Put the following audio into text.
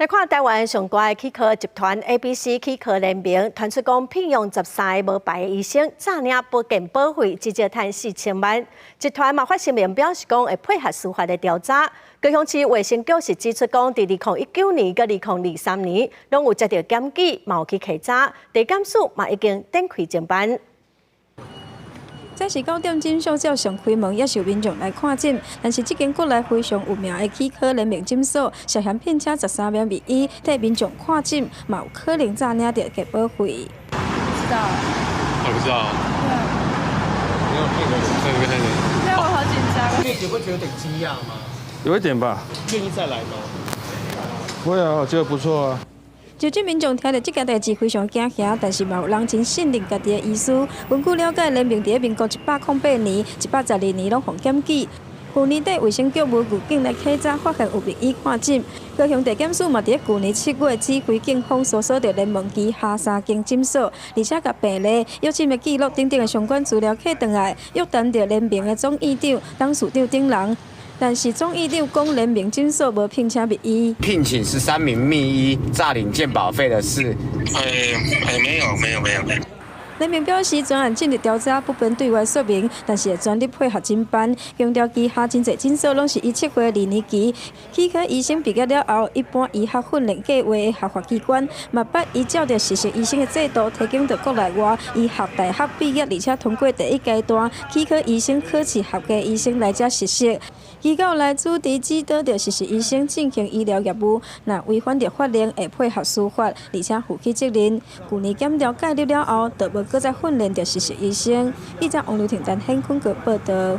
來看臺灣上大的齒科集團 ABC 齒科聯盟，傳出講聘用13個無牌的醫生，詐領保健保費，至少趁4000萬。集團嘛發聲明表示講會配合司法的調查。高雄市衛生局是指出講，佇2019年佮2023年，攏有接著檢舉，嘛有去稽查，地檢署嘛已經展開偵辦。早時9點診所照常開門，也是有民眾來看診。但是這間國內非常有名的齒科聯名診所，涉嫌聘請13名秘醫替民眾看診，嘛有可能詐領著健保費。不知道。我不知道。對。那個那個。對，我好緊張。你會覺得有點驚訝嗎？有一點吧。願意再來嗎？會啊，我覺得不錯啊。就這民眾聽著這件代誌非常驚嚇，但是嘛有人真信任家己的醫師。根據了解，聯名佇民國108年、112年攏予檢舉。去年底衛生局無預警來稽查，發現有秘醫看診。高雄地檢署嘛佇舊年7月指揮警方搜索著聯盟旗下三間診所，而且共病歷、藥診的記錄等等的相關資料挾轉來，約談著聯名的總院長、董事長等人。但是總院長講聯名診所無聘請秘醫，聘請13名秘醫詐領健保費的事。哎哎，沒有沒有沒有。聯名表示專案進入調查，不便對外說明，但是會全力配合偵辦。強調旗下真濟診所攏是以測會二年期，齒科醫生畢業了後，一般醫學訓練計畫的學法機關，嘛捌依照著實習醫生的制度，提供著國內外醫學大學畢業，而且通過第一階段齒科醫生考試合格醫生來遮實習。機構來主持指導著實習醫生進行醫療業務，若違反著法令，會配合司法，而且負起責任。舊年檢調介入了後，就無閣再訓練著實習醫生。記者王劉婷、陳顯坤閣報導。